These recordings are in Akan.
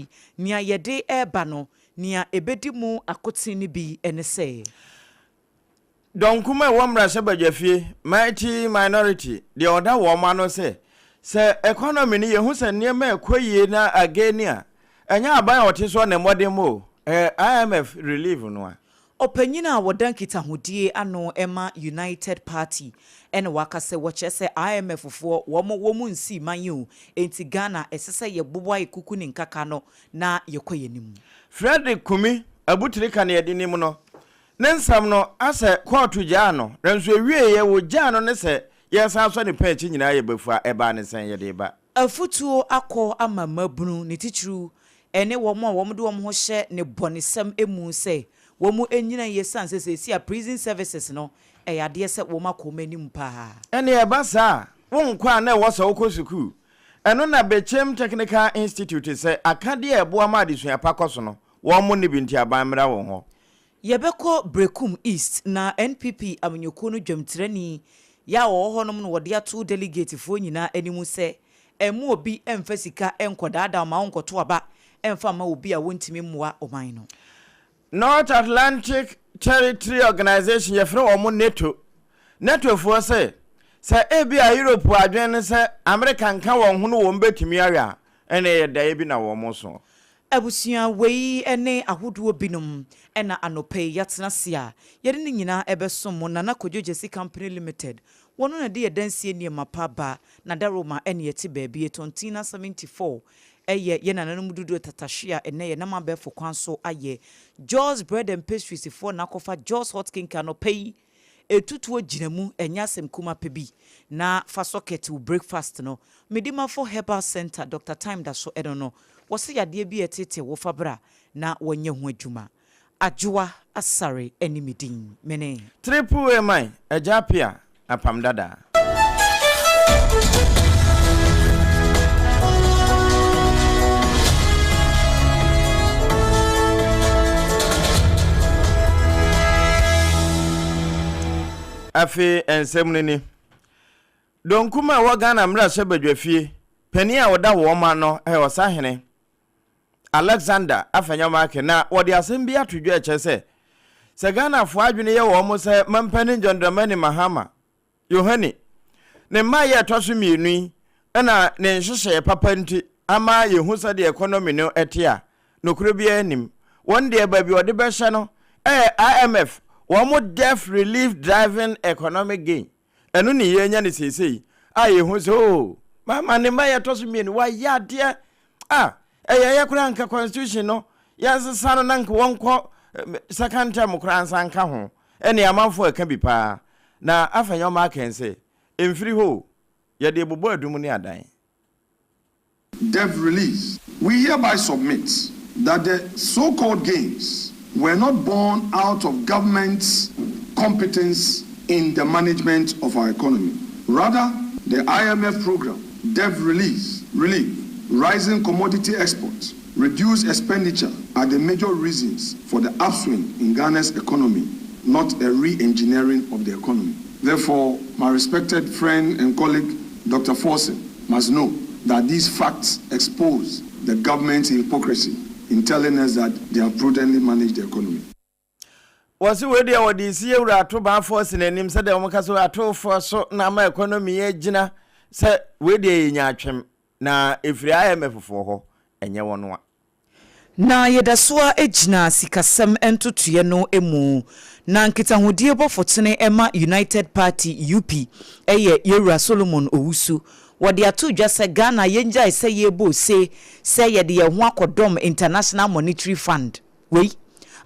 yi, nea yɛde reba no, nea ɛbɛdi mu akoten no bi ne sɛ. Dɔnkum a ɛwɔ mmarahyɛbadwafie, Mighty Minority, deɛ ɔda wɔn ano sɛ, sɛ economy no yɛhu sɛ nneɛma ɛkɔ yie na again a, ɛnyɛ aban a ɔte soɔ na mmɔden mu o, ɛyɛ IMF relief no a. Ɔpanyin a wɔda nkitahodie ano ma United Party na waka sɛ wɔkyerɛ sɛ IMF foɔ wɔn wɔn nsii man o, enti Ghana ɛsɛ sɛ yɛboa yɛ kuku ne nkaka no na yɛkɔ yɛn anim. Frederick Kumi Abutire ka nea ɛde nim no, ne nsɛm no asɛ kɔɔto gyaa no, nanso ɛwieeɛ wɔgyaa no ne sɛ yɛresan asɔ ne pɛn akyi nyinaa yɛ bafua, ɛbaa ne sɛn yɛde reba. Afutuo akɔ ama mmabunu, ne titiriw ne wɔn a wɔde wɔn ho hyɛ nnebɔnesɛm mu sɛ wɔn nnyina yie sane sɛ seesei a prison services no ɛyɛ adeɛ sɛ wɔn akɔ wɔn anim paa. Ɛnneɛ ɛba saa a, wonkɔ a na ɛwɔ sɛ wokɔ sukuu. Ɛno na Bechem Technical Institute sɛ akadeɛ a ɛboa ma adesua pa kɔ so no, wɔn nni bi nti aban mmra wɔn hɔ. Yɛbɛkɔ Berekum East na NPP amanyɔkuo no dwamtirani yɛ a ɔwɔ hɔnom no wɔde ato delegatefoɔ nyinaa anim sɛ ɛmma obi mfa sika nkɔdaadaa ma ɔnkɔto aba mfa mma obi a wɔntumi mmoa ɔman no. North Atlantic Territory Organization, yɛfrɛ wɔn NATO. NATOfoɔ se, sɛ ebia Europe adwene ne sɛ Amerika nka wɔn ho no wɔn bɛtumi awe a, ɛnneɛ ɛyɛ daeɛ bi na wɔn so. Abusua, wei ne ahodoɔ binom na anɔpa yi yɛatena ase a yɛde ne nyinaa ɛbɛsom mo. Nana Kojo Gyasi Company Limited, wɔno na ɛde yɛn dansie nneɛma pa ba, na Daroma ɛne yɛte baabi, Tontina 74 ɛyɛ yɛn nananom dodoɔ tatahwe a ɛnnɛ yɛnam abɛɛfo kwan so ayɛ. Jaws Bread and Pastries foɔ na akɔfa Jaws Hot Cake anɔpa yi Etutuo gyina mu ɛnyɛ asɛm kuma pɛ bi na fa socket wo breakfast no. Medimafo Herbal Centre Doctor Time da so ɛno no wɔse yadeɛ bi a ɛteetee wo fa bra na wɔnyɛ ho adwuma. Adwoa Asare ɛne me din. Me ne. Triple A man, Agya Appiah, Apam Dada. Afei nsɛm no ni. Donkum a ɛwɔ Ghana mmarahyɛbadwafie panin a ɔda wɔn ano yɛ Ɔsahene Alexander Afenyo-Markin na wɔde asɛm bi ato dwa ɛkyerɛ sɛ sɛ Ghanafoɔ adwene yɛ wɔn sɛ Mampanin John Dramani Mahama Yohane, ne mmaeɛ a ɛtɔ so mmienu yi na ne nhyehyɛeɛ papa nti ama yɛhu sɛdeɛ economy no te a, nokorɛ biara nnim. Wɔn deɛ baabi a wɔde bɛhyɛ no yɛ IMF, wɔn debt relief driving economic gain. Ɛno ne yɛanya no seesei a yɛhu sɛ oo, mama ne mmaeɛ a ɛtɔ so mmienu, wayɛ adeɛ a ɛyɛ yɛ koraa nka constitution no yɛnsesa no na nka wɔnkɔ second term koraa nsa nka ho. Ɛnneɛ amanfoɔ ɛka bi paa. Na afei ɔma akɛn sɛ, Ɛmfiri hɔ o, yɛde rebobɔ adum ne adan. Dev release. We hereby submit that the so-called gains were not born out of government's competence in the management of our economy. Rather, the IMF program, debt release, relief, rising commodity exports, reduced expenditure are the major reasons for the upswing in Ghana's economy, not a re-engineering of the economy. Therefore, my respected friend and colleague, Dr. Forson, must know that these facts expose the government's hypocrisy in telling us that they have prudently managed the economy. Wɔse wei deɛ wɔde resi yɛwura Ato Baafoɔ se n'anim sɛdeɛ wɔka sɛ Atofoɔ so na ama economy agyina sɛ wei deɛ yɛ nyaatwem na ɛfiri IMF foɔ hɔ ɛnyɛ wɔn a. Na yɛda so ara gyina sikasɛm ntotoeɛ no mu. Na nkitahodie bɔfotene ma United Party, UP, yɛ Yɛwura Solomon Owusu. Wɔde ato dwa sɛ Ghana yɛngyae sɛ yɛrebɔ ose sɛ yɛde yɛn ho akɔdɔm International Monetary Fund. Wei,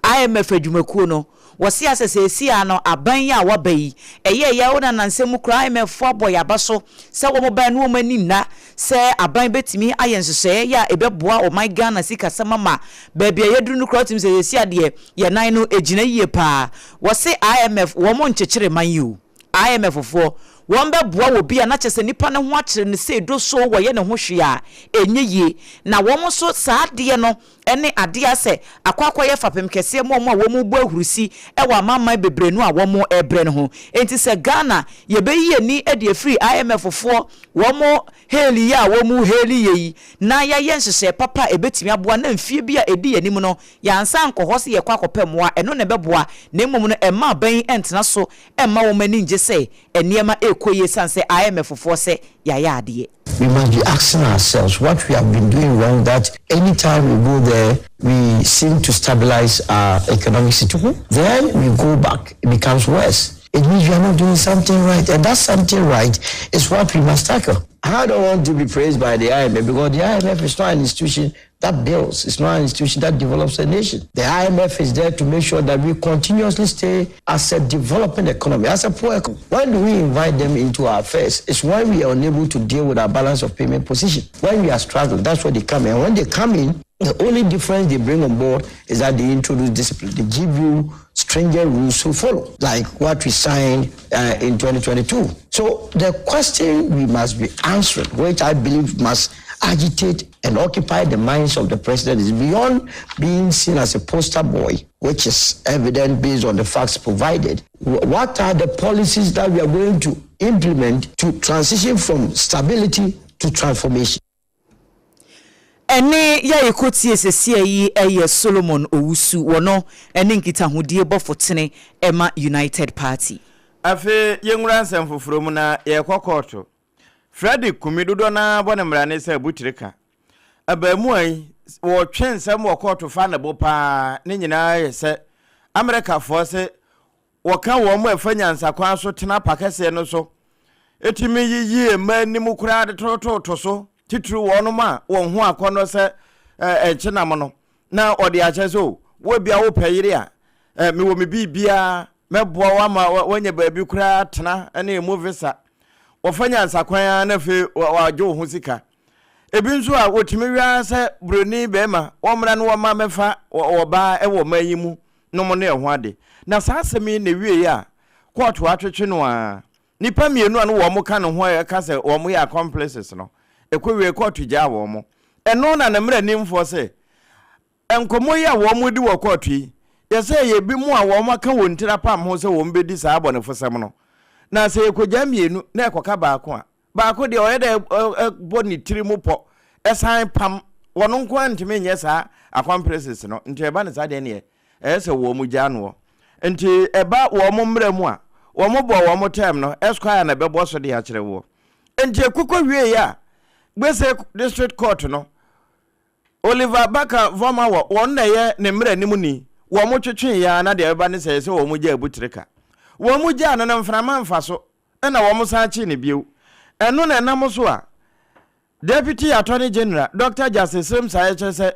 IMF adwumakuo no, wɔse asɛ seesei ara no aban yi a waba yi, ɛyɛɛ yɛ o na nansa mu koraa IMF foɔ abɔ yɛn aba so sɛ wɔn baeɛ no wɔn ani nna sɛ aban bɛtumi ayɛ nhyehyɛeɛ yɛ a ɛbɛboa ɔman Ghana sikasɛm ama baabi a yɛaduru no koraa wotumi sɛ seesei ara deɛ yɛn nan no ɛgyina yie paa. Wɔse IMF wɔn nkyekyere man yi o. IMF foɔ, Wɔbɛboa wɔ bi a na kyerɛ sɛ nipa no ho akyere no sei do so wɔyɛ ne ho hwee a ɛnyɛ yie. Na wɔn nso saa adeɛ no ne adeɛ a sɛ akɔ akɔyɛ fapem kɛseɛ ma wɔn a wɔrebɔ ahurusi wɔ amanman bebree no a wɔrebrɛ no ho. Enti sɛ Ghana yɛbɛyi yɛn ani de afiri IMF foɔ wɔn hail yi a wɔn hail yɛ yi na yɛayɛ nhyehyɛɛ papa a ɛbɛtumi aboa na mfie bi a ɛdi yɛn anim no yɛansan ankɔ hɔ sɛ yɛrekɔ akɔpɛ mmoa, ɛno na ɛbɛboa na mmom no ɛmma aban yi ntena so mma wɔn ani nngye sɛ nneɛma rekɔ yie ɛsiane sɛ IMF foɔ sɛ yɛayɛ adeɛ. We must be asking ourselves what we have been doing wrong that anytime we go there, we seem to stabilize our economic situation. Then we go back, it becomes worse. It means we are not doing something right, and that something right is what we must tackle. I don't want to be praised by the IMF because the IMF is not an institution that builds. It's not an institution that develops a nation. The IMF is there to make sure that we continuously stay as a developing economy, as a poor economy. When do we invite them into our affairs? It's when we are unable to deal with our balance of payment position. When we are struggling, that's when they come in. And when they come in, the only difference they bring on board is that they introduce discipline. They give you stringent rules to follow, like what we signed in 2022. So the question we must be answering, which I believe must agitate and occupy the minds of the president, is beyond being seen as a poster boy, which is evident based on the facts provided. What are the policies that we are going to implement to transition from stability to transformation? Ɛnne yɛ a yɛkɔtie sesia yi yɛ Solomon Owusu, wɔno ne nkitahodie bɔfo tene ma United Party. Afei yɛnwura nsɛm foforɔ mu na yɛrekɔ kɔɔto. Fredrick Kumi, dodoɔ no ara bɔ ne mmara ne sɛ Abutirika. Abaamua yi, wɔtwe nsɛm wɔ kɔɔto fa ne bo paa, ne nyinaa yɛ sɛ Amerikafoɔ se wɔka wɔn a ɛfa nyansakwan so tena pa kɛseɛ no so tumi yiyi mmaa anim koraa de tototo so, titiriw wɔnom a wɔn ho akɔnnɔ sɛ nkyenam no, na ɔde akyerɛ sɛ, o, wo ebia wopɛ yere a, mewɔ me biribiara, mɛboa wo ama woanya baabi koraa atena ne emu visa. Wɔfa nyansakwan ara na afei wɔagye wo ho sika. Ebi nso a wɔtumi wia ara sɛ buroni barima, wɔmmra na wɔmma mmɛfa ɔbaa wɔ ɔman yi mu nom ne ɛho ade. Na saa asɛm yi na ɛwieeɛ a kɔɔto atwetwe no ara. Nnipa mmienu a na wɔka ne ho a ɛka sɛ wɔyɛ accomplices no, ɛkɔwiee kɔɔto gyaa wɔn. Ɛno na ne mmaranimfoɔ se nkɔmmɔ yi a wɔredi wɔ kɔɔto yi yɛ sɛ ɛyɛ ebinom a wɔaka wɔn tiri apam ho sɛ wɔbɛdi saa abɔnefosɛm no. Na sɛ yɛkɔgyaa mmienu na ɛkɔka baako a, baako deɛ ɔyɛ dɛ bɔ ne tiri mu pɔ san pam, wɔn nko ara ntumi nyɛ saa accomplices no, nti ɛba no saa deɛ neɛ ɛyɛ sɛ wɔn gyaa noɔ. Nti ɛba wɔn mmara mu a, wɔn bɔ wɔn term no, Esquire na ɛbɛbɔ so de akyerɛ woɔ. Nti ɛkokɔ wieeɛ a, Gbese District Court no, Oliver Barker Vormawor, wɔn na ɛyɛ ne mmaranimni, wɔn twetweeɛ ara na deɛ ɛbɛba ne sɛ ɛyɛ sɛ wɔn gyaa Abutirika. Wɔn gyaa no no mframa mfa so na wɔn san kyee no bio. Ɛno na ɛnam so a Deputy Attorney General Dɔkta Justice Srem-Sai kyerɛ sɛ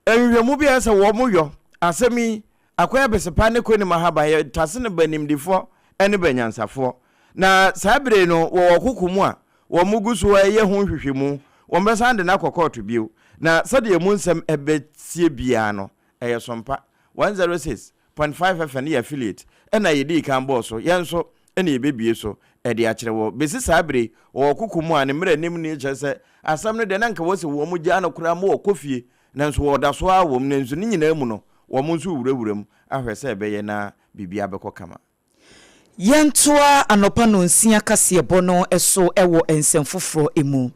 nhwehwɛmu bi a ɛyɛ sɛ wɔn yɔ asɛm yi Akoya Besepa ne Kwenim Ahaban yɛ tase no ba nimdefoɔ ne ba nyansafoɔ. Na saa bere yi no wɔwɔ koko mu a wɔgu so reyɛ ho nhwehwɛmu. Wɔbɛsan de no akɔ kɔɔto bio. Na sɛdeɛ emu nsɛm bɛsie biara no, ɛyɛ sompa. 106.5 FM yɛ affiliate na yɛdii kan bɔɔ so. Yɛn nso na yɛbɛbue so de akyerɛ wɔ. Bɛsi saa bere yi, wɔwɔ koko mu a ne mmaranim ni kyerɛ sɛ asɛm no deɛ na anka wɔse wɔgyaa no koraa ma ɔkɔ fie, nanso wɔda so ara wɔ mu. Nanso ne nyinaa mu no, wɔn nso rewurawura mu ahwɛ sɛ ɛbɛyɛ na biribiara bɛkɔ kama. Yɛntoa anɔpa nnɔnsia kaseɛbɔ no so wɔ nsɛm foforɔ mu.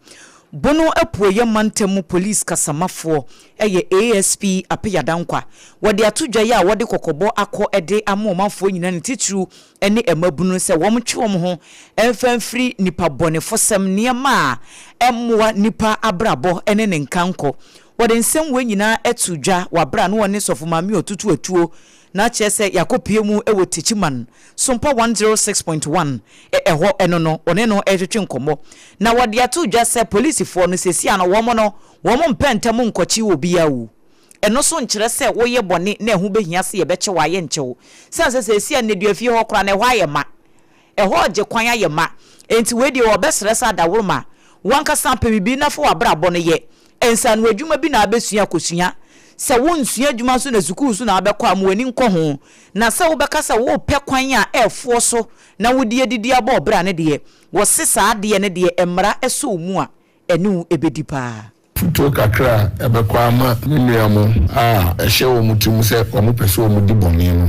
Bono Apueeɛ Mantam mu Police kasamafoɔ yɛ ASP Appiah Dankwa. Wɔde ato dwa yi a wɔde kɔkɔbɔ akɔ de ama ɔmanfoɔ nyinaa ne titiriw ne mmabunu sɛ wɔntwe wɔn ho mfa mfiri nnipa bɔnefosɛm, nneɛma a ɛmmoa nnipa abrabɔ ne ne nkankɔ. Wɔde nsɛm wei nyinaa too dwa wɔ aberɛ a na wɔne Sɔfo Maame Otutu Atuo na kyerɛ sɛ yɛakɔpue mu wɔ Techiman, Sompa 106.1, ɛhɔ ɛno no wɔne no retwetwe nkɔmmɔ. Na wɔde ato dwa sɛ polisifoɔ no seesei ano wɔn no wɔn mpɛ ntɛm nkɔkye obiara o. Ɛno nso nkyerɛ sɛ woyɛ bɔne na ɛho bɛhia sɛ yɛbɛkye wo a yɛnkyɛ wo. Sane sɛ seesei a nneduafie hɔ koraa no ɛhɔ ayɛ ma. Ɛhɔ regye kwan ayɛ ma. Enti wei deɛ wɔbɛsrɛ sɛ adaworoma, w'ankasa pɛ biribi na fa w'abrabɔ no yɛ. Nsaano adwuma bi na abɛsua kɔsua. Sɛ wonsua adwuma nso na sukuu so na wobɛkɔ a, ma w'ani nkɔ ho. Na sɛ wobɛka sɛ worepɛ kwan a ɛrefoɔ so na wode adidi abɔ wo bra no deɛ, wɔse saa adeɛ no deɛ mmara sɔ wo mu a, ɛne wo bɛdi paa. Afotuo kakra a ɛbɛkɔ ama me nua mo a ɛhyɛ wɔn tirim sɛ wɔn pɛ sɛ wɔn di bɔne no,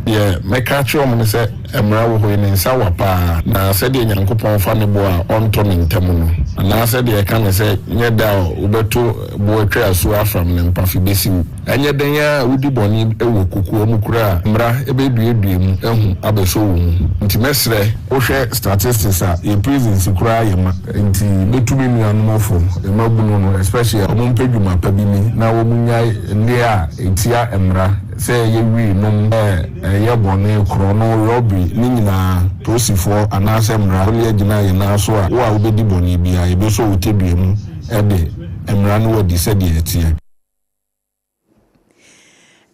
deɛ mɛka akyerɛ wɔn ne sɛ, Mmara wɔ hɔ yi, ne nsa wa paa, na sɛdeɛ Nyankopɔn fa ne bo a ɔntɔ me ntam no, anaasɛ deɛ ɛka ne sɛ, Nyɛ da a wobɛto boɔ atwa asuo afram ne mpafe bɛsi wo. Ɛnyɛ dɛn ara a wodi bɔne wɔ kokoa mu koraa a, mmara bɛduadua mu ahu abɛsɔ wo mu. Nti mɛsrɛ, wohwɛ statistics a, yɛn prisons koraa yɛ ma. Nti mɛtu me nuanom fo, mmabunu no especially a wɔmpɛ dwuma pa bi ni na wɔnnyae nneɛ a ɛtia mmara sɛ ɛyɛ wii nom, ɛyɛ bɔne, korɔno, robbery, ne nyinaa. Polisifoɔ anaasɛ mmara no agyina yɛn nan so a, wo a wobɛdi bɔne biara, yɛbɛsɔ wo tadua mu de mmara no adi sɛdeɛ ɛteɛ.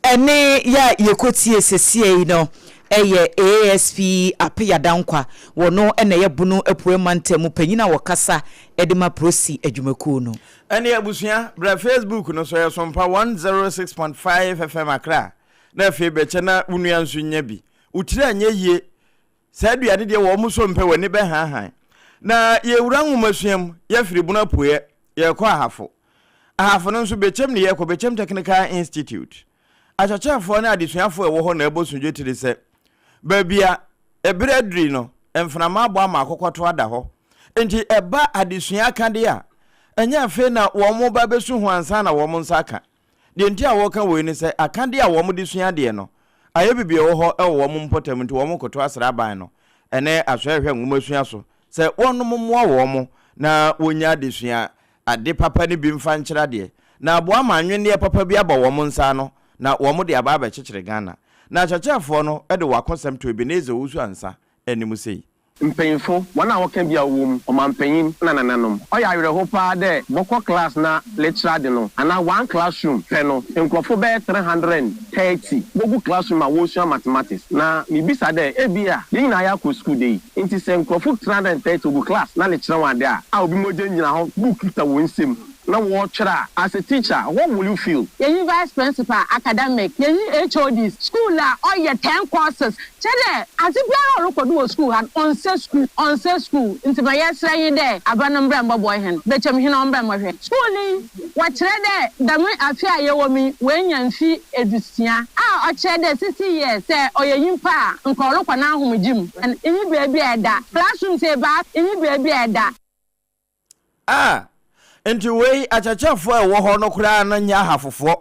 Ɛnne yi a yɛkɔtie seesei yi no yɛ ASP Appiah Dankwa. Wɔno na ɛyɛ Bono Apueɛ Mantam mu panyin a wɔkasa de ma Prosi adwumakuo no. Ɛnneɛ abusua, bra Facebook no so, ɛyɛ Sompa 106.5 FM Accra, na afei bɛkyɛ na wo nua nso nya bi. Wo tiri anyɛ yie, saa aduane deɛ wɔn nso mpɛ, w'ani bɛhaahan. Na yɛwura nwomasua mu, yɛfiri Bono Apueɛ, yɛrekɔ Ahafo. Ahafo no nso, Bechem ne yɛkɔ, Bechem Technical Institute. Akyerɛkyerɛfoɔ ne adesuafoɔ a ɛwɔ hɔ na ɛbɔ so dwetire sɛ, baabi a ɛberɛ aduri no, mframa abɔ ama akokɔto ada hɔ. Enti ɛba adesua akadeɛ a, ɛnyɛ afei na wɔn ba bɛsu ho ansa na wɔn nsa aka. Deɛ nti a wɔka wei ne sɛ, akadeɛ a wɔde sua adeɛ no, ayɛ biribi a ɛwɔ hɔ wɔ wɔn mpɔtam nti wɔkoto asraban no ne asɔrehwɛ nwomasua so sɛ wɔnom mmoa wɔn na wɔnya adesua ade papa no bi mfa nkyerɛ adeɛ na aboa ma anwenneɛ papa bi aba wɔn nsa ano na wɔn de aba abɛkyekyere Ghana. Na akyerɛkyerɛfoɔ no de wɔn akosɛm too Ebenezer Owusu Ansah anim sei. Mpanyimfo, hɔn a wɔkã bi a wɔwɔ mu, ɔmampanyin na nananom. Ɔyɛ awerɛhow paa dɛ bɔkɔ class na lekyerɛ adze no anaa one classroom pɛ no, nkorɔfo bɛyɛ 330 wogu classroom a worusua mathematics. Na mibisa dɛ, ebia hɛn nyina yɛakɔ skuul da yi, ntsi sɛ nkorɔfo 330 wogu class na lekyerɛ hɔn adze a, a obi mogya nyina hɔ, book kitsa hɔn nsamu na wɔrekyerɛ a, as a teacher, what will you feel? Yɛnyi vice principal, academic, yɛnyi HODs, skuul a ɔyɛ ten courses, Kyerɛ dɛ, adze biara a ɔrokɔ do wɔ skuul ha no, ɔnnsɛ skuul, ɔnnsɛ skuul. Ntsi ma yɛserɛ nye dɛ aban no mbra mbɔboa hɛn, Bɛkyɛm hen ɔmbra mbɔhwɛ. Skuul yi, wɔkyerɛ dɛ dɛm afe a yɛwɔ mu yi, oenya mfe edusia, a ɔkyerɛ dɛ sisi years, sɛ ɔyɛ nyimpa a, nka ɔrokɔ n'ahomgye mu. Innyi beebi a eda. Classrooms ebiasa, innyi beebi a eda. Ah, nti wei akyerɛkyerɛfoɔ a ɛwɔ hɔ no koraa no nyɛ ahafofoɔ.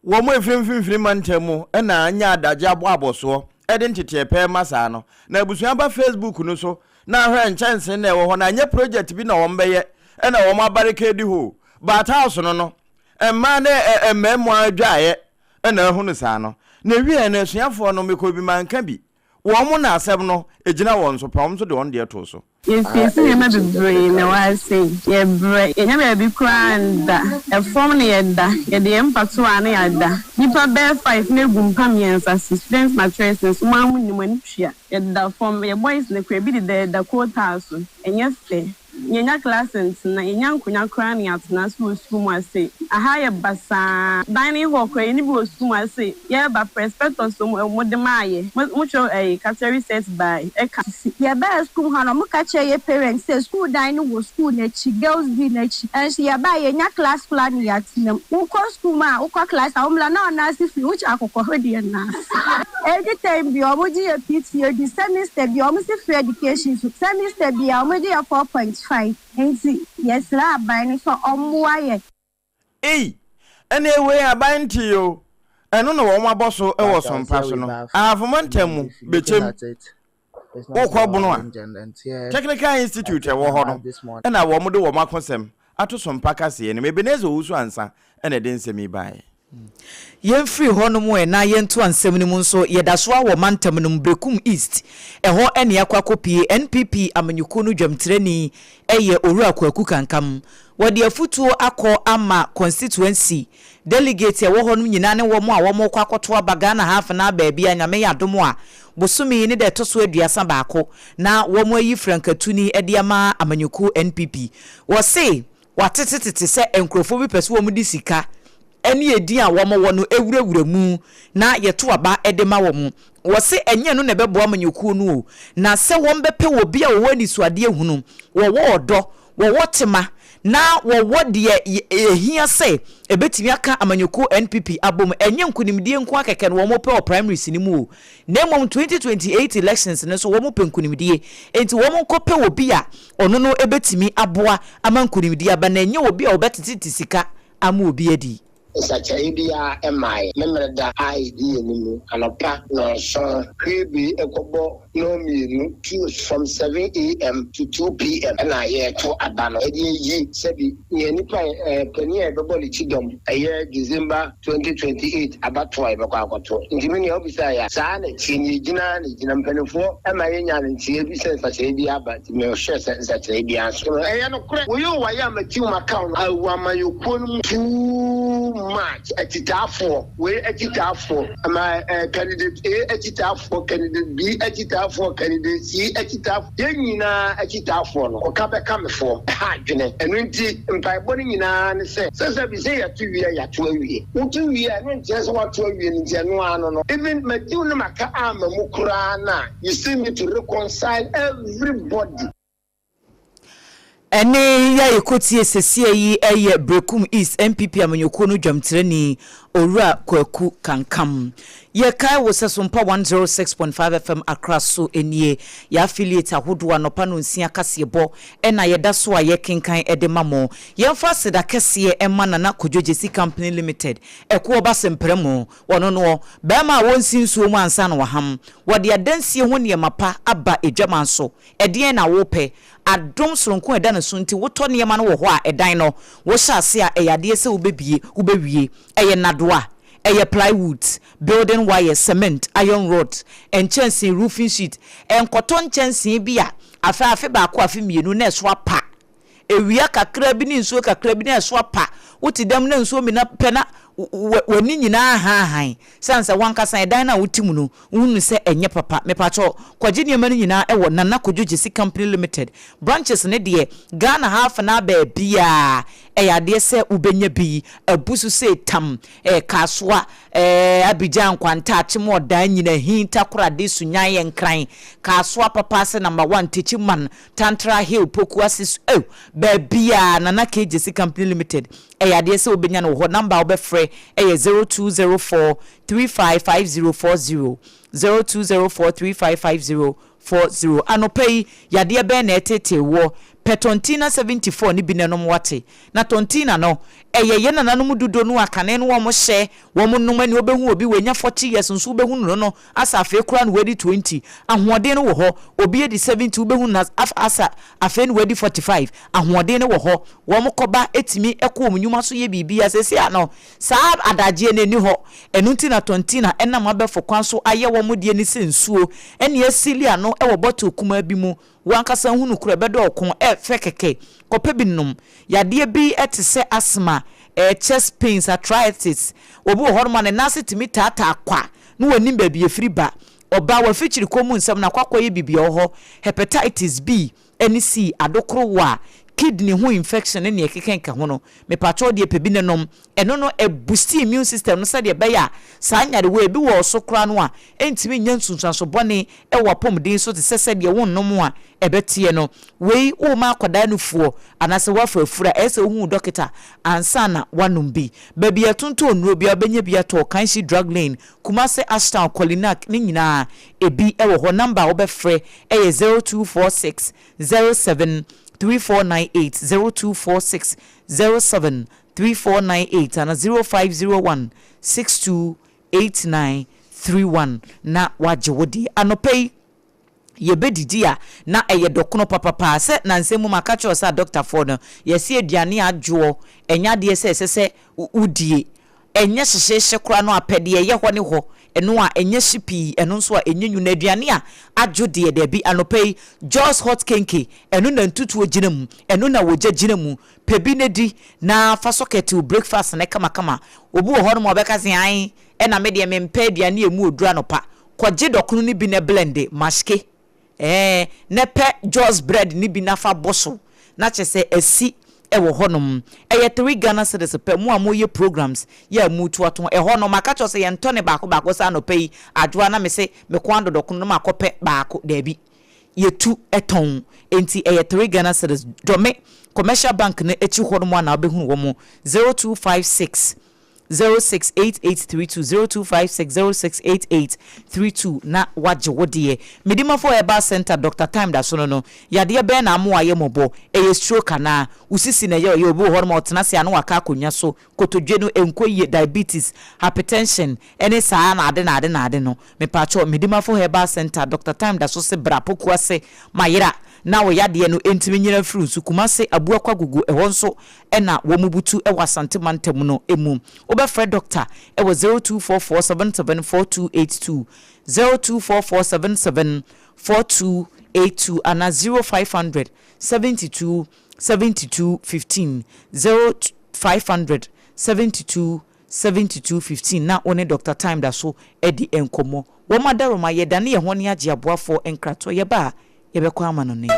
Wɔn a ɛfiri mfimfini mantam mu na anya adagye abɔ abɔsoɔ de nteteɛ pɛɛ ma saa no. Na abusua ba Facebook no so na ahwɛ nkyɛnsee na ɛwɔ hɔ no, anyɛ project bi na wɔn bɛyɛ na wɔn abarricade hɔ o. But house no no, mmaa ne mmarima adwaeɛ na ahunu saa no. Na ɛwieɛ no, asuafoɔ no, mekɔɔ bi manka bi. Wɔn na asɛm no gyina wɔn so paa, wɔn nso de wɔn deɛ too so. Yɛsiesie nneɛma bebree na ɛwɔ ha sei. Yɛbrɛ, yɛnnya baabi koraa nda. Ɛfam na yɛda, yɛde yɛn mpa to a na yɛada. Nnipa bɛyɛ five na egu mpa mmiɛnsa so, student mattress nso, mo ara monim, mo ani tua. Yɛdeda fam, yɛn boys no koraa, ebi deda coal tar so. Ɛnyɛ fɛ. Yɛnnya class ntena, yɛnnya nkonnwa koraa na yɛatena so wɔ sukuu mu ase. Aha yɛ basaa. Dining hall koraa yɛnni bi wɔ sukuu mu ase. Yɛreba prospectus a wɔde maa yɛ, mo kyerɛw ɛyi cutlery set bae ɛka. Yɛbaa sukuu mu ha no, wɔka kyerɛɛ yɛ parents sɛ sukuu dan no wɔ sukuu no akyi, girls bi no akyi. Nanso yɛbae, yɛnnya class koraa na yɛatena mu. Wokɔ sukuu mu a, wokɔ class a, wommra na ɔno ase firi, wokyɛ akokɔhwedeɛ no ase. Every term biara wɔgye yɛ PTA di, semester biara wɔsi free education so, semester biara wɔgye yɛ 4.5 nti yɛsrɛ aban no sɛ ɔmmoa yɛn. Ei! Ɛnneɛ wei aban ntee o, ɛno na wɔn abɔ so wɔ Sompa so no. Ahafo mantam mu, Bekyem, wokɔ Bono a, Technical Institute a ɛwɔ hɔ no na wɔde wɔn akosɛm ato Sompa kaseɛ no mu. Ebenezer Owusu Ansah na ɛde nsɛm yi baeɛ. Yɛmfiri hɔnom ɛ na yɛntoa nsɛm no mu nso, yɛda so ara wɔ mantam no mu, Berekum East, ɛhɔ ne yɛakɔ akɔpue. NPP amanyɔkuo no dwamtirani yɛ Owura Kwaku Kankam. Wɔde afutuo akɔ ama constituency delegates a ɛwɔ hɔnom nyinaa ne wɔn a wɔrekɔ akɔto aba Ghana ha afenaa baabi a Nyame yɛ adom a bosome yi ne da ɛtɔ so 31 na wɔayi frankatuni de ama amanyɔkuo NPP. Wɔse wɔatetetete sɛ nkurɔfoɔ bi pɛ sɛ wɔde sika. ne edin a wɔwɔ no wurawura mu na yɛto aba de ma wɔn. Wɔse ɛnyɛ ɛno na ɛbɛboa amanyɔkuo no o, na sɛ wɔbɛpɛ obi a wɔwɔ anisoadeɛ hunu, wɔwɔ ɔdɔ, wɔwɔ tema, na wɔwɔ deɛ ɛhia sɛ ɛbɛtumi aka amanyɔkuo NPP abom. Ɛnyɛ nkunimdie nko ara kɛkɛ na wɔpɛ wɔ primaries no mu o, na mmom 2028 elections no nso wɔpɛ nkunimdie. Enti wɔnkɔpɛ obi a ɔno no bɛtumi aboa ama nkunimdie aba, na ɛnyɛ obi a ɔbɛtetete sika ama obi adi. Nsakyeraeɛ biara mmaeɛ. Memeneda a ɛdi yɛn anim anɔpa nnɔnson hwee kɔbɔ nnɔnmienu, two, from 7 am to 2 pm ɛna yɛreto aba no ɛde ayi sɛbi nea nipa ɛɛ panin a yɛbɛbɔ ne kyidɔm ɛyɛ December 2028 abatoɔ a yɛbɛkɔ akɔto. Nti me nua, wobisa yɛ a, saa na ɛteɛ. Nea ɛgyina na ɛgyina mpanimfoɔ ɛma yɛnya no nteɛ bi sɛ nsakyeraeɛ bi aba, nti mehwɛ sɛ nsakyeraeɛ biara nso no ɛyɛ nokorɛ. Woyɛ o, wayɛ a matiw maka wo no awu amanyɔkuo no mu too much. Akyitaafoɔ wei, akyitaafoɔ ma candidate A, akyitaafoɔ candidate B, akyitaafoɔ candidate C, akyitaafoɔ, yɛn nyinaa akyitaafoɔ no ɔka bɛka mefoɔ ɛha adwene. Ɛno nti mpaebɔ no nyinaa ne sɛ sɛ bi sɛ yɛto wie a, yɛato awie. Woto wie a, ɛno nkyerɛ sɛ woato awie no nti ɛno ara no, even matiw ne maka ama mu koraa no a, you still need to reconcile everybody. Ɛne yɛ a yɛkɔtie sesie yi yɛ Berekum East NPP amanyɔkuo no dwamtirani Owura Kwaku Kankam. Yɛkae wo sɛ Sompa 106.5 FM Accra so nie. Yɛ affiliate ahodoɔ anɔpa no nsia kaseɛbɔ ɛna yɛda so a yɛkenkan de ma mo. Yɛmfa aseda kɛseɛ ɛma Nana Kojo Gyesi Company Limited, ɛkoɔ ba Semprɛ mo. Wɔno noɔ, barima a wɔnsi nsuo mu ansa na waham. Wɔde adansie ho nneɛma pa aba adwaman so. Ɛdeɛn na wopɛ? Adom soronko a ɛda ne so nti, wotɔ nneɛma no wɔ hɔ a, ɛdan no, wohyɛ ase a, ɛyɛ adeɛ sɛ wobɛbie, wobɛwie. Ɛyɛ nnadoa, ɛyɛ plywoods, building wires, cement, iron rods, nkyɛnsee, roofing sheet. Nkɔtɔ nkyɛnsee bi a afe afe baako, afe mmienu na ɛso apa. Ewia kakra bi ne nsuo kakra bi na ɛso apa. Wote dɛm na nsuo mena pɛ na w'ani nyinaa haahan. Sane sɛ w'ankasa ɛdan no a wote mu no, wohunu sɛ ɛnyɛ papa. Mepakyɛw, kɔgye nneɛma no nyinaa ɛwɔ Nana Kojo Gyesi Company Limited. Branches no deɛ, Ghana ha afenaa baabiara, ɛyɛ adeɛ sɛ wobɛnya bi. Abu so sei tam, ɛɛ Kasoa, ɛɛ Abidjan, Nkwanta, Akyem, Ɔdan, Nyinahin, Takoradi, Sunyani, Nkran, Kasoa, Papaase, Number One, Techiman, Tantra Hill, Pokuase, so oh, baabiara, Nana K Gyesi Company Limited, ɛyɛ adeɛ sɛ wobɛnya no wɔ hɔ. Number a wobɛfrɛ ɛyɛ 0204 355040, 0204 355040. Anɔpa yi, yadeɛ bɛn na ɛtetee woɔ? Pɛ Tontina 74 no bi na nom, wate? Na Tontina no, ɛyɛ yɛn nananom dodo no a kane no wɔn hyɛ, wɔn nom, ɛne wobɛhu obi wanya 40 years nso wobɛhu no no asa afei koraa na wadi 20, ahoɔden no wɔ hɔ. Obi adi 70, wobɛhu no asa afei na wadi 45, ahoɔden no wɔ hɔ. Wɔn kɔba tumi kɔ wɔn nnwuma so yɛ biribiara. Seesei ano saa adagyeɛ no ɛni hɔ. Ɛno nti na Tontina ɛnam abɛfo kwan so ayɛ wɔn deɛ ne sɛ nsuo ɛne asili ano wɔ bottle kumaa bi mu. Wo ankasa hunu korɔ ɛbɛdɔ wo kɔn, ɛfɛ kɛkɛ. Kɔpɛ bi nom. Yadeɛ bi te sɛ asthma, chest pains, arthritis. Obi wɔ hɔnom a ne nan ase tumi taataa kwa na wɔnnim baabi ɛfiri ba. Ɔbaa wafikyiri kɔn mu nsɛm na akɔ akɔyɛ biribi wɔ hɔ. Hepatitis B ne C, adokorowa, kidney ho infection ne nea ɛkeka ho no, mepakyɛw deɛ pɛ bi ne nom. Ɛno no ɛboost immune system no sɛdeɛ ɛbɛyɛ a saa nyarewa ebi wɔ so koraa no a ɛntumi nyɛ nsunsuanso bɔne ɛwɔ apɔmuden so te sɛ sɛdeɛ wonnom a ɛbɛteɛ no. Wei woma akwadaa nufoɔ anaasɛ woafa afura, ɛyɛ sɛ wohu dɔkita ansa na woanom bi. Baabi a ɛtontɔn nnuro biara wobɛnya bi atɔ, Kanshi Drug Lane, Kumase, Ashtown, Kolinak ne nyinaa ebi wɔ hɔ. Number a wobɛfrɛ ɛyɛ 0246 07 3498, 0246 07 3498 ana 0501 62 8931 na wagye wo deɛ. Anɔpa yi yɛbɛdidi a na ɛyɛ dɔkono papapaa sɛ nansɛm mu maka kyerɛ sɛ adɔktafoɔ no yɛsi aduane adwoɔ ɛnyɛ adeɛ sɛ ɛsɛ sɛ wodie. Ɛnyɛ hyehyɛhyɛ koraa no, apɛdeɛ ɛyɛ hɔ ne hɔ, ɛno a ɛnyɛ hye pii, ɛno nso a ɛnyɛ nwunu. Aduane a adwo deɛ, daabi. Anɔpa yi Jos Hot Kenke, ɛno na ntutuo gyina mu, ɛno na wɔgya gyina mu. Pɛ bi na di na fa sɔkɛte wo breakfast no kamakama. Obi wɔ hɔ nom a ɔbɛka sɛ, ae, ɛna me deɛ mempɛ aduane a ɛmu oduru anɔpa. Kɔgye dɔkono no bi na blend maske ɛɛ na pɛ Jos bread no bi na fa bɔ so na kyerɛ sɛ asi. wɔ hɔnom. Ɛyɛ 3 Ghana cedis pɛ, mo a moreyɛ programs yɛ a moretu ato hɔ. Ɛhɔ no, maka kyerɛ wo sɛ yɛntɔ ne baako baako sɛ anɔpa yi adwoa na mese meko adodɔkono na makɔpɛ baako. Daabi. Yɛtu tɔn. Enti ɛyɛ 3 Ghana cedis. Dɔme Commercial Bank no akyi hɔnom a na wobɛhunu wɔn. 0256 068832 0256 068832 na woagye wo deɛ. Medimafo Herbal Centre, Doctor Time da so no no, yadeɛ bɛn na ama woayɛ mmɔbɔ? Ɛyɛ stroke anaa? Wo sisi na ɛyɛ ɔyɛ? Obi wɔ hɔnom a ɔtena ase a na waka akonnwa so, kotodwe no ɛnkɔ yie, diabetes, hypertension, ɛne saa na ade na ade na ade no. Mepaakyɛw, Medimafo Herbal Centre, Doctor Time da so se bra Pokuase, Mayera, na wo yadeɛ no ɛntumi nyera mfiri wo so. Kumase, Abuakwa Gogo, ɛhɔ nso na wɔbutu wɔ Asante mantam no mu. Wobɛfrɛ dɔkta wɔ 0244774282, 0244774282 anaa 0500 72 72 15, 0500 72 72 15 na wo ne Dɔkta Time da so adi nkɔmmɔ. Wɔn adaworoma, yɛdane yɛn ho ne agye aboafoɔ nkratoɔ. Yɛba a, yɛbɛkɔ amanɔne.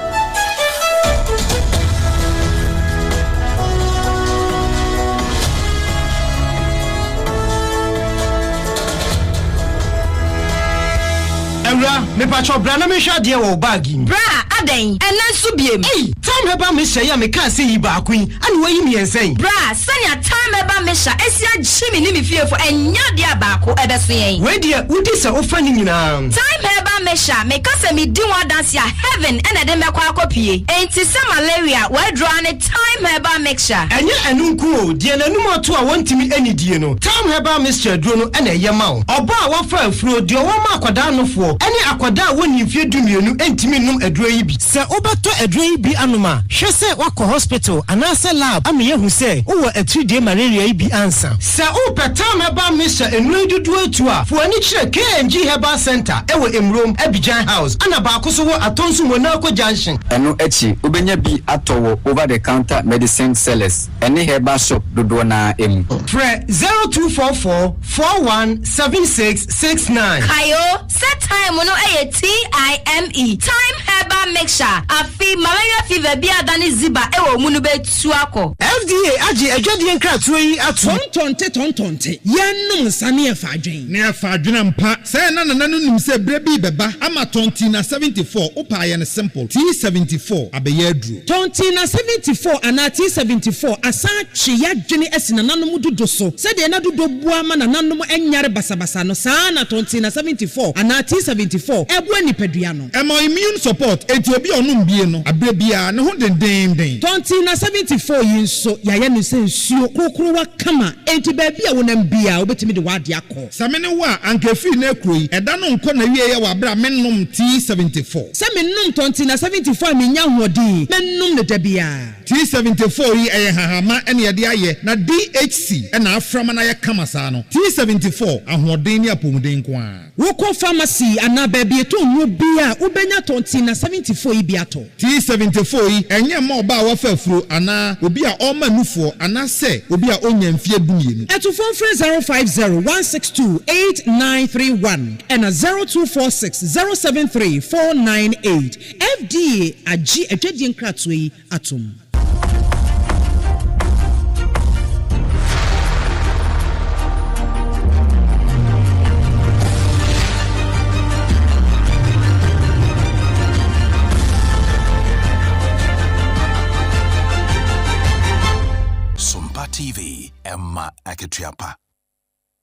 Awura, mepakyɛw bra na menhwɛ adeɛ wɔ wo bag yi mu. Bra, adɛn? Ɛnnɛ nso biem? Ei! Tam herbal mixture yi a mekaa sɛ yi baako yi, ɛna woayi mmiɛnsa yi? Bra, sɛnea Time Herbal Mixture asi agye me ne me fiefo, ɛnyɛ adeɛ a baako ɛbɛso yɛn. Wei deɛ, wodi sɛ wofa ne nyinaa. Time Herbal Mixture, meka sɛ medi ho adanse a, heaven na ɛde mɛkɔ akɔpue. Enti sɛ malaria, w'aduro ara ne Time Herbal Mixture. Ɛnyɛ ɛno nko o, deɛ n'anum ato a wɔntumi nnidie no, Time Herbal Mixture aduro no na ɛyɛ ma wo. Ɔbaa a wafa afuro, deɛ ɔwɔ ma akwadaa nofoɔ, ne akwadaa a wɔnnii mfeɛ dumienu ntumi nnom aduro yi bi. Sɛ wobɛtɔ aduro yi bi anom a, hwɛ sɛ woakɔ hospital anaasɛ lab ama yɛahu sɛ wowɔ atiridie malaria yi bi ansa. Sɛ wopɛ Tam Herbal Mixture nnuro yi dodoɔ atu a, fa w'ani kyerɛ KNG Herbal Centre wɔ Emurom, Abidjan House, ɛna baako nso wɔ Atonsu Monaco Junction. Ɛno akyi, wobɛnya bi atɔ wɔ over the counter medicine sellers ne herbal shop dodoɔ no ara mu. Frɛ 0244 41 76 69. Kae o, sɛ thyme no yɛ TIME, Thyme Herbal Mixture, afe malaria fever bi a adane ziba wɔ wo mu no bɛtu akɔ. FDA agye adwadie nkratoɔ yi atom. Tɔntɔnte tɔntɔnte, yɛnnom nsa ne yɛfa adwen. Ne yɛfa adwen ampa. Sɛɛ na Nana no nim sɛ berɛ bi rebɛba ama Tɔntina 74, wopɛ a yɛ no simple, T74 abɛyɛ aduro. Tɔntina 74 anaa T74 asan atwe y'adwene asi nananom dodo so. Sɛdeɛ na dodo boa ma nananom nyare basabasa no, saa ara na Tɔntina 74 anaa T74 boa nipadua no. Ɛma immune support, enti obi a ɔnom bie no, aberɛ biara, ne ho dendeenden. Tɔntina 74 yi nso, yɛayɛ no sɛ nsuo korokorowa kama, enti baabi a wonam biara, wobɛtumi de w'adeɛ akɔ. Sɛ me ne wo a, anka ɛfiri nnɛ rekuro yi, ɛda no nkɔ n'awieɛ wɔ aberɛ a mennom T74. Sɛ menom Tɔntina 74 a mennya ahoɔden, mɛnom no da biara. T74 yi ɛyɛ nhahamma na yɛde ayɛ na DHC na afra ma no ayɛ kama saa no. T74, ahoɔden ne apɔmuden nko ara. Wokɔ pharmacy anaa baabi yɛtɔn nnuro biara a, wobɛnya Tɔntina 74 yi bi atɔ. T74 yi, ɛnyɛ mma ɔbaa a wafa afuro anaa obi a ɔrema nufoɔ anaasɛ obi a ɔnnya mfeɛ dumienu. Atufoɔ mfrɛ 050 162 8931 ɛna 0246 073 498. FDA agye adwadie nkratoɔ yi atom. Sompa TV, ɛma akatua pa.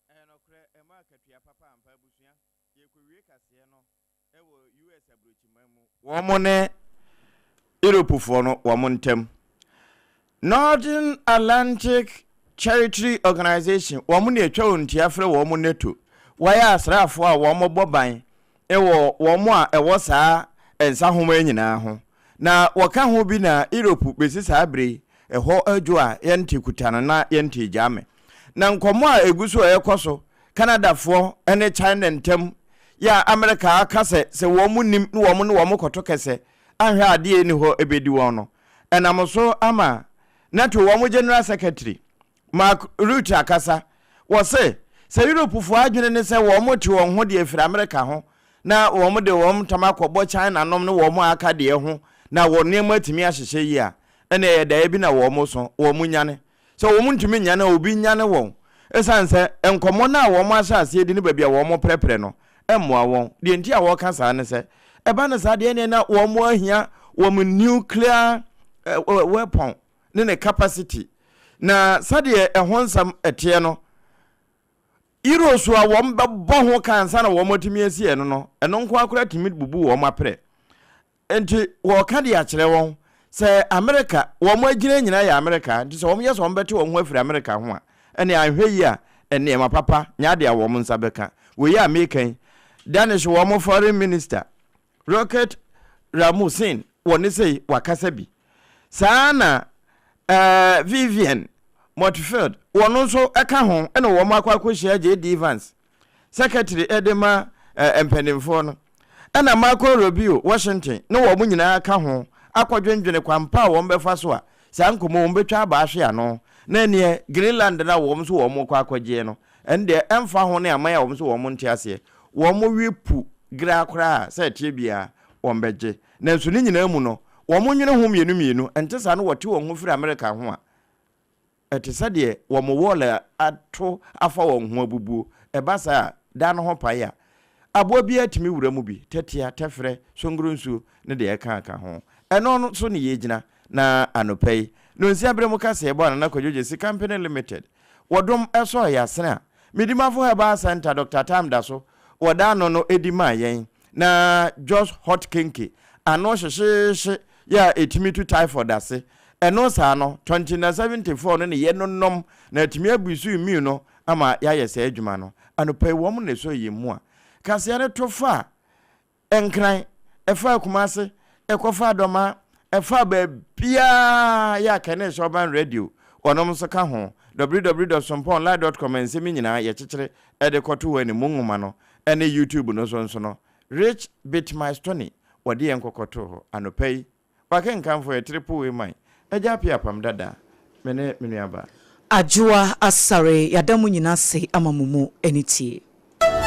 Ɛyɛ nokorɛ, ɛma akatua papa ampa abusua. Yɛrekɔwie kaseɛ no wɔ US aburokyiman mu. Wɔn ne Europefoɔ no wɔn ntam. Northern Atlantic Territory Organization, wɔn na atwa wɔn ti afrɛ wɔn NATO. Wɔyɛ asraafoɔ a wɔbɔ ban wɔ wɔn a ɛwɔ saa nsahoma yi nyinaa ho. Na wɔka ho bi na Europe bɛsi saa berɛ yi, ɛhɔ adwo a yɛnte kuta no na yɛnte gyaa me. Na nkɔmmɔ a ɛgu so a ɛrekɔ so Canadafoɔ ne China ntam yɛ a Amerika aka sɛ sɛ wɔn nim na wɔn ne wɔn kɔto kɛsɛ anhwɛ a adeɛ nni hɔ ɛbɛdi wɔn no, ɛnam so ama NATO wɔn General Secretary Mark Rutte akasa. Wɔse sɛ Europefoɔ adwene ne sɛ wɔn te wɔn ho deɛ firi Amerika ho na wɔn de wɔn ntam akɔbɔ China nom ne wɔn a aka deɛ ho na wɔn nneɛma atumi ahyehyɛ yie a, ɛnna ɛyɛ daeɛ bi na wɔn so, wɔn nyane. Sɛ wɔn ntumi nyane a, obi nyane wɔn. Ɛsiane sɛ nkɔmmɔ no a wɔn ahyɛ aseɛ di ne baabi a wɔn prɛprɛ no mmoa wɔn. Deɛ nti a wɔka saa ne sɛ, ɛba no saa deɛ ɛnneɛ na wɔn ahia wɔn nuclear weapon ne ne capacity. Na sɛdeɛ ɛho nsɛm teɛ no, Euros a wɔbɛbɔ ho ka ansa na wɔatumi asi ɛno no, ɛno nko ara koraa tumi bubu wɔn aprɛ. Enti wɔreka de akyerɛ wɔn sɛ Amerika, wɔn agyina nyinaa yɛ Amerika, nti sɛ wɔyɛ sɛ wɔbɛte wɔn ho afiri Amerika ho a, ɛnneɛ anhwɛ yie a, nneɛma papa nyɛ adeɛ a wɔn nsa bɛka. Wei a mereka yi, Danish wɔn foreign minister, Rocket Ramusin wɔ ne sei wakasa bi. Saa ara na eh, Vivian Montfield wɔn nso ka ho na wɔn akɔ akɔhyia JD Vance, secretary de ma eh, mpanimfoɔ no. Ɛna Marco Rubio, Washington, ne wɔn nyinaa ka ho akɔdwendwene kwampa a wɔn bɛfa so a saa nkɔmmɔ wɔn bɛtwa aba ahwe ano na ɛneɛ Greenland no a wɔn nso wɔn kɔ akɔgyeɛ no ɛno deɛ ɛmfa ho ne aman a wɔn nso wɔn nte aseɛ wɔn we pu graa koraa sɛ ɛteɛ biara wɔn bɛgye. Nanso ne nyinaa mu no, wɔn nwene ho mmienu mmienu, ɛnte saa no wɔte wɔn ho firi Amerika ho a, ɛte sɛ deɛ wɔn wɔɔl ato afa wɔn ho abubuo. Ɛba saa a, dan no ho pae a, aboa biara tumi wura mu bi, tɛtea, tɛferɛ, songoronsuo ne deɛ ɛka ka ho. Ɛno no so ne yɛgyina na anɔpa yi, Nonsia berɛ mu kaseɛbɔ a Nana Kwadwo Gyasi Company Limited wɔ dom sɔɔ yɛn asene a Medimafo Herbal Centre Dɔkta Tam da so wɔ da ano no di maa yɛn. Na Jos Hot Kenke ano hyehyeehye yɛ a ɛtumi tu typhoid ase. Ɛno saa no, 2074 no ne yɛnonom na atumi abusu immune no ama yɛayɛ saa adwuma no. Anɔpa yi wɔn na ɛsɔ yɛn mu a kaseɛ no to fa Nkran, ɛfaa Kumase, ɛkɔfaa Dɔmaa, ɛfaa baabiara yɛ a Kɛnɛs Urban Radio wɔnom nso ka ho. www.sompaonline.com Nsɛm yi nyinaa yɛkyekyere de kɔto hɔ ne mu nwoma no ne YouTube no so nso no, Rich Bitmystony wɔde yɛn kɔkɔtoo hɔ anɔpa yi. W'akenkanfo yɛ Triple Way Man, Agya Appiah Apam Dada, me ne me nuabaa. Adwoa Asare, yɛada mo nyinaa ase ama mo mu ani tie.